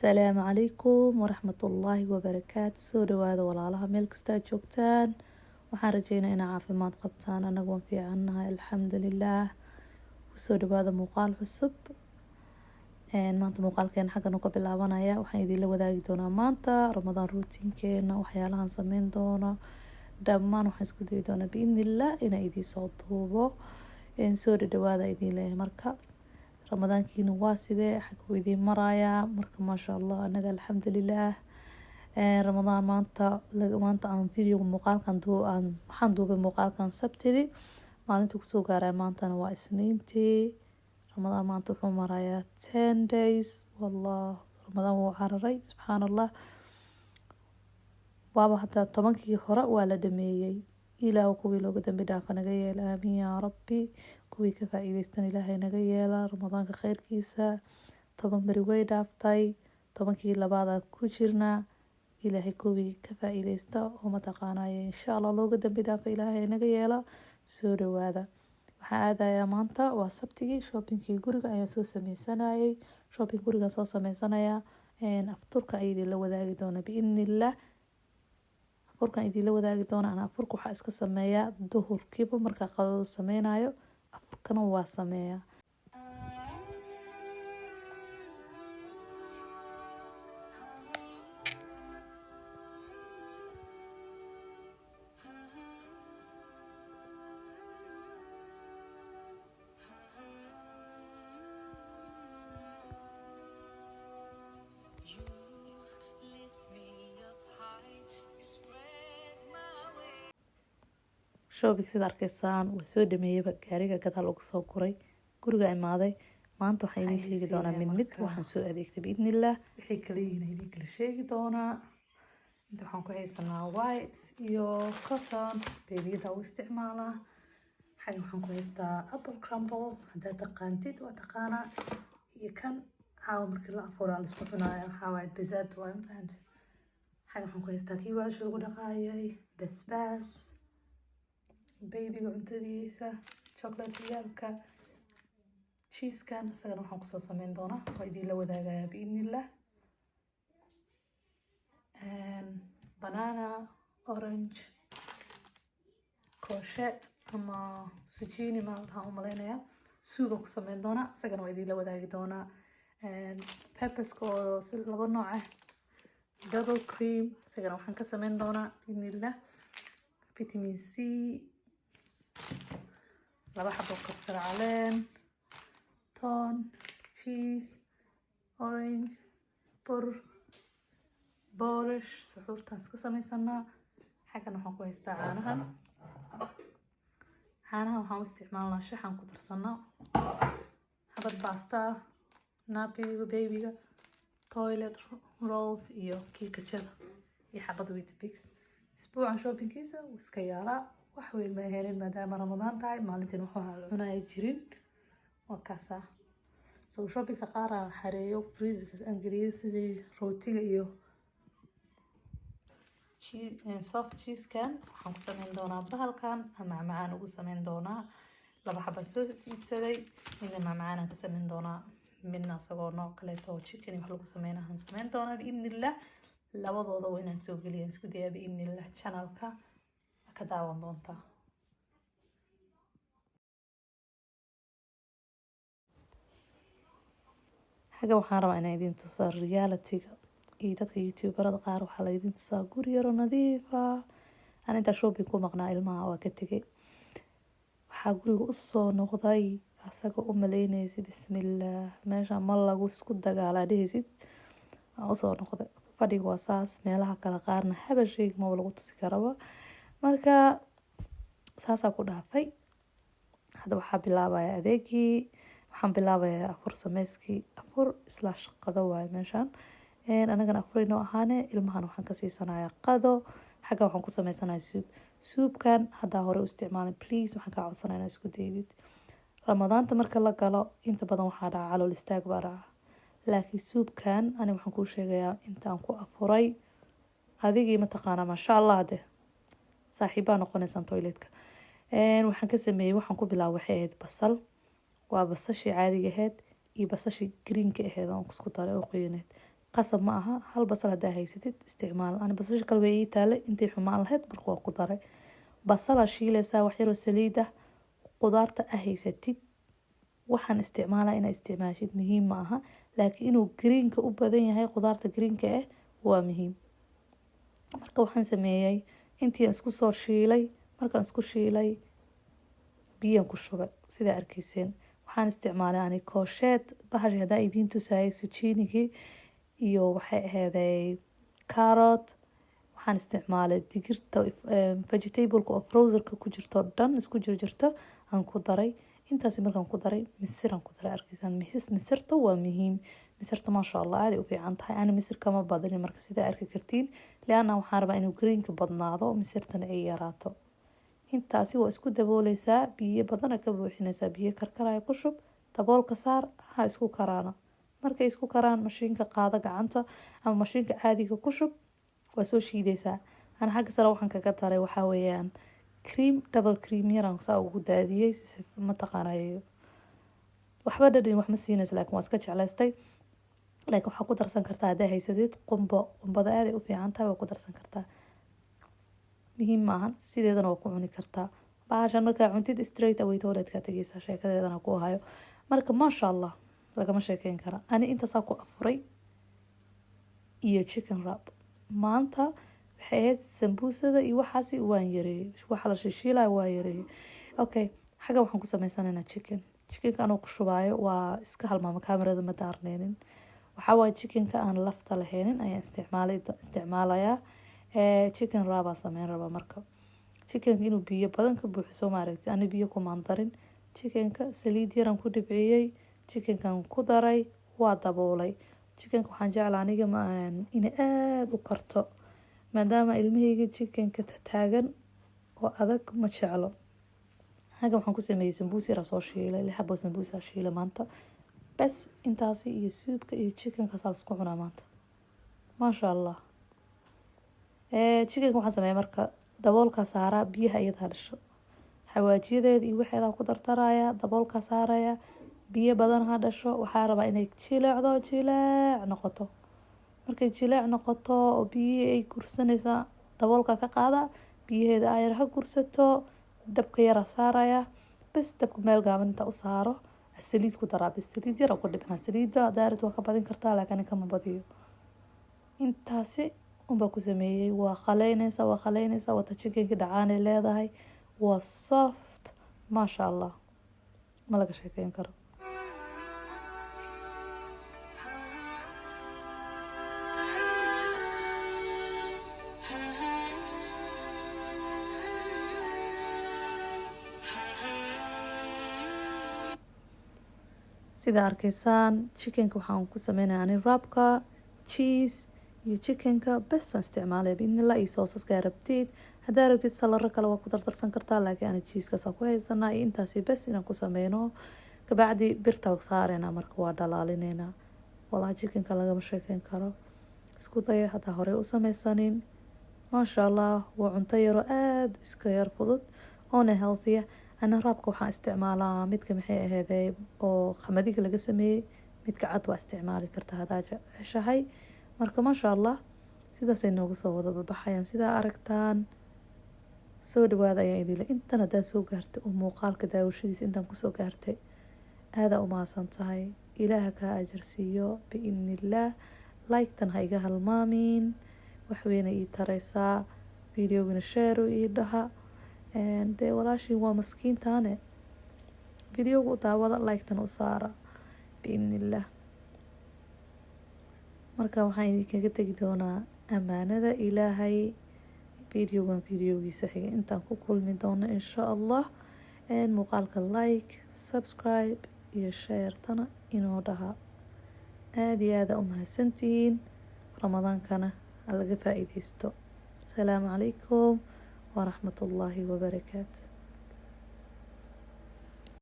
Asalaamu calaykum waraxmatullaahi wabarakaatu. Soo dhawaada walaalaha, meel kasta aad joogtaan. Waxaan rajeynaa inaa caafimaad qabtaan. Anagu waan fiicannahay, alxamdulilaah. Kusoo dhawaada muuqaal cusub. Maanta muuqaalkeena xaggan ka bilaabanaya. Waxaan idinla wadaagi doonaa maanta Ramadaan routinekeena, waxyaalahan sameyn doono dhammaan. Waxaan isku dayi doonaa, biidnillah, inaan idiin soo duubo. Soo dhadhawaada idiin leeyahay. Marka Ramadaankiina waa sidee? Xaguu idiin marayaa? Marka maasha Allah, anaga alxamdulilaah. Ramadaan maanta, maanta aan video muuqaalkan aan waxaan duubay muuqaalkan Sabtidii, maalintii kusoo gaaray. Maantana waa Isniintii. Ramadaan maanta wuxuu marayaa 10 days. Wallah, Ramadaan wuu cararay, subxaan Allah. Waaba hadda 10kii hore waa la dhameeyey. Ilaahu kuwii looga dambi dhaafa naga yeela, aamiin yaa rabbi. Kuwii ka faa-iideystan Ilaahay naga yeela. Ramadaanka kheyrkiisa 10 beri way dhaaftay, 10kii labaada ku jirnaa. Ilaahay kuwii ka faa-iideysta oo mataqaanaya, insha Allah, looga dambi dhaafa Ilaahay naga yeela. Soo dhawaada. Waxaan aadayaa maanta, waa Sabtigii, shoppingkii guriga ayaa soo sameysanayay. Shopping guriga soo sameysanayaa. Afturka ayaa idinla wadaagi doona, biidnillah. Afurkan idinla wadaagi doona. Ana afurka waxaa iska sameeyaa duhurkiiba. Markaa qadada sameynayo, afurkana waa sameeyaa. You lift me up high, you spread my wings. Shopping sida arkaysaan waa soo dhameeyeyba. Gaariga gadaal uga soo guray, guriga imaaday. Maanta waxaan idiin sheegi doonaa mid mid waxaan soo adeegtay, biidnillah. Waxay kala yihiin idiin kala sheegi doonaa. Inta waxaan ku haysanaa wipes iyo cotton babyada u isticmaalaa. Xaggan waxaan ku haystaa apple crumble, haddaad taqaantid waa taqaanaa. Iyo kan caawa markii la afuraa la isku cunaayo, waxaa waaye dessert waaye, ma fahanti? Xaggan waxaan ku haystaa kii weelasha lagu dhaqaayay, basbaas, babyga cuntadiisa, chocolate yaalka, cheesekan. Isagana waxaan kusoo sameyn doonaa, waa idiinla wadaagayaa, biidnillah. Banana, orange, courgette ama zucchini ma waxaan u malaynayaa. Suuga ku sameyn doonaa, isagana waa idiinla wadaagi doonaa. Pepperska oo si laba nooc ah, double cream, isagana waxaan ka sameyn doonaa, biidnillah. Vitamin C, laba xabo kabsar caleen, toon, cheese, orange, bur, boorish. Suxuurtaan iska sameysanaa. Xaggan waxaan ku haystaa caanahan. Caanahan waxaan u isticmaalnaa shaxan ku darsanaa, xabad baasta, nappyga babyga, toilet rolls iyo kii kajada iyo xabad Weet-Bix. Isbuucan shoppingkiisa wuu iska yaaraa, wax weyn ma ahayn maadaama Ramadaan tahay. Maalintiin wuxuu ahaa la cunaya jirin, waa kaasaa. So shoppingka qaar aan xareeyo, freezerka aan geliyo, sidii rootiga iyo soft cheesekan. Waxaan ku sameyn doonaa bahalkan macmacaan ugu sameyn doonaa. Laba xaba soo iibsaday, midna macmacaan aan ka sameyn doonaa, midna isagoo nooc kaleeto oo chicken wax lagu sameyn aan sameyn doonaa, biidnillah. Labadooda waa inaan soo geliya isku dayaa, biidnillah. Channelka ka daawan doontaa. Xagga waxaan rabaa inaan idin tusaa realityga iyo dadka youtuberada qaar. Waxaa la idin tusaa guri yaro nadiif ah. Aan intaa shopping ku maqnaa, ilmaha waa ka tegay. Waxaa guriga usoo noqday asagoo u maleynaysid, bismillaah, meesha ma lagu isku dagaalaa dhehaysid. Aan usoo noqday, fadhiga waa saas. Meelaha kale qaarna haba sheeg, maba lagu tusi karaba. Marka saasaa ku dhaafay. Hadda waxaa bilaabaya adeegii, waxaan bilaabayaa afur sameyskii. Afur slash qado waaye meeshaan. Anagana afur inoo ahaane, ilmahan waxaan ka siisanayaa qado. Xagga waxaan ku sameysanayaa soup. Soupkan haddaa hore u isticmaalin, please, waxaan kaa codsanaya inaa isku daydid. Ramadaanta marka la galo, inta badan waxaa dhaca calool istaag baa dhaca, laakiin soupkan ani waxaan kuu sheegayaa intaan ku afuray adigii mataqaanaa, maasha Allah, de saaxiibaa noqonaysaan toiletka. Waxaan ka sameeyey, waxaan ku bilaabay waxay ahayd basal. Waa basashii caadiga ahayd iyo basashii greenka ahayd aan isku daray oo qoyaneed. Qasab ma aha, hal basal haddaa haysatid isticmaal. Ani basasha kale way ii taale, intay xumaan lahayd marka waa ku daray. Basalaa shiilaysaa, wax yaroo saliid ah, qudaarta a haysatid. Waxaan isticmaalaa inaa isticmaashid muhiim ma aha, laakiin inuu greenka u badan yahay, qudaarta greenka ah waa muhiim. Marka waxaan sameeyey intii aan isku soo shiilay. Markaan isku shiilay, biyaan ku shubay, sidaa arkeyseen. Waxaan isticmaalay ani courgette, bahashi haddaa idiin tusayay, zucchinigii iyo waxay aheeday carrot. Waxaan isticmaalay digirta, vegetableka oo freezerka ku jirto dhan isku jirjirto aan ku daray. Intaasi markaan ku daray, misir aan ku daray, arkeysaan. Misirta waa muhiim. Misirta, maasha Allah, aaday u fiican tahay. Ani misir kama badinin marka, sidaa arki kartiin, lianna waxaan rabaa inuu greenka badnaado, misirtana ay yaraato. Intaasi waa isku dabooleysaa, biyo badana ka buuxinaysaa, biyo karkaraya ku shub, daboolka saar, ha isku karaana. Markay isku karaan, mashiinka qaado gacanta ama mashiinka caadiga ku shub, waa soo shiideysaa. Ana xagga sare waxaan kaga daray waxaa weeyaan cream, double cream yaraan saa ugu daadiyey. Mataqaanay, waxba dhadhin wax ma siinaysa, laakiin waa iska jeclaystay. Laakiin waxaa ku darsan kartaa haddaa haysatid qumbo, qumbada aaday u fiican tahay, waa ku darsan kartaa, muhiim maahan, sideedana waa ku cuni kartaa. Bahashan markaa cuntid, straight away toiletka tegeysaa, sheekadeedana ku hayo. Marka maasha Allah, lagama sheekeyn kara. Ani intaasaa ku afuray iyo chicken wrap. Maanta waxay ahayd sambuusada iyo waxaasi waan yareeyey, waxa la shishiilaya waa yareeyey. Okay, xagga waxaan ku sameysanaynaa chicken. Chickenka anoo ku shubaayo waa iska halmaama, kaamirada ma daarneynin. Waxaa waaye chickenka aan lafta lahaynin ayaan isticmaalayaa. Chicken wrap baa sameyn rabaa. Marka chickenka inuu biyo badan ka buuxiso, maaragtay, ani biyo kumaan darin. Chickenka saliid yaran ku dhibciyey, chickenkan ku daray, waa daboolay. Chickenka waxaan jeclaa aniga inay aada u karto, maadaama ilmahayga chickenka taagan oo adag ma jeclo. Xagga waxaan ku sameeyey sambuus yaraa soo shiilay, lix xabo sambuusaa shiilay maanta. Bes, intaasi iyo soupka iyo chickenkaasaa laisku cunaa maanta, maasha Allah. Chickenka waxaan sameeya marka daboolkaa saaraa, biyaha iyadaa dhasho, xawaajiyadeeda iyo waxeedaa ku dardaraya, daboolkaa saaraya, biyo badan ha dhasho. Waxaa rabaa inay jileecdo, jileec noqoto. Markay jileec noqoto oo biyihii ay gursanaysaa, daboolka ka qaada, biyaheeda ayar ha gursato, dabka yara saaraya. Bes, dabka meel gaaban intaa u saaro, saliid ku daraa. Bes, saliid yara ku dhibna. Saliidda daarid waa ka badin kartaa, laakiin kama badiyo. Intaasi unbaa ku sameeyey. Waa qaleyneysa, waa qaleyneysa, wata chickenki dhacaanay leedahay, waa soft, maasha Allah, ma laga sheekeyn karo. Sida arkaysaan, chickenka waxaan ku sameynaya ani wrapka cheese iyo chickenka bes aan isticmaalaya, biidnillah. Iyo sauceska rabtid, haddaa rabtid salaro kale waa ku dardarsan kartaa, laakiin ani cheesekaasaan ku haysanaa iyo intaasi bes inaan ku sameyno. Kabacdi birta saareynaa, marka waa dhalaalinaynaa. Walahi, chickenka lagama sheekeyn karo. Isku daya haddaa horey u sameysanin. Maasha Allah, waa cunto yaro aada iska yar fudud oona healthy. Ana wrapka waxaan isticmaalaa midka, maxay aheedey, oo qamadiga laga sameeyey. Midka cad waa isticmaali kartaa haddaa jeceshahay. Marka maasha Allah, sidaasay noogu soo wada babaxayaan, sidaa aragtaan. Soo dhawaada ayaan idinle. Intan haddaa soo gaartay oo muuqaalka daawashadiisa intaan kusoo gaartay, aadaa u mahadsan tahay. Ilaaha kaa ajar siiyo biidnillaah. Like-tan ha iga halmaamin, waxweyna ii tareysaa. Videogana share ii dhaha. Dee walaashiin waa maskiintaane, videoga u daawada, like-tan u saara biidnillaah. Marka waxaan idinkaga tegi doonaa amaanada Ilaahay. Videogan videogiisa xiga intaan ku kulmi doono, insha Allah. Muuqaalka like, subscribe iyo share-tana inoo dhaha. Aada iyo aada u mahadsantihiin. Ramadaankana ha laga faa-iideysto. Asalaamu calaykum waraxmatullaahi wabarakaatu.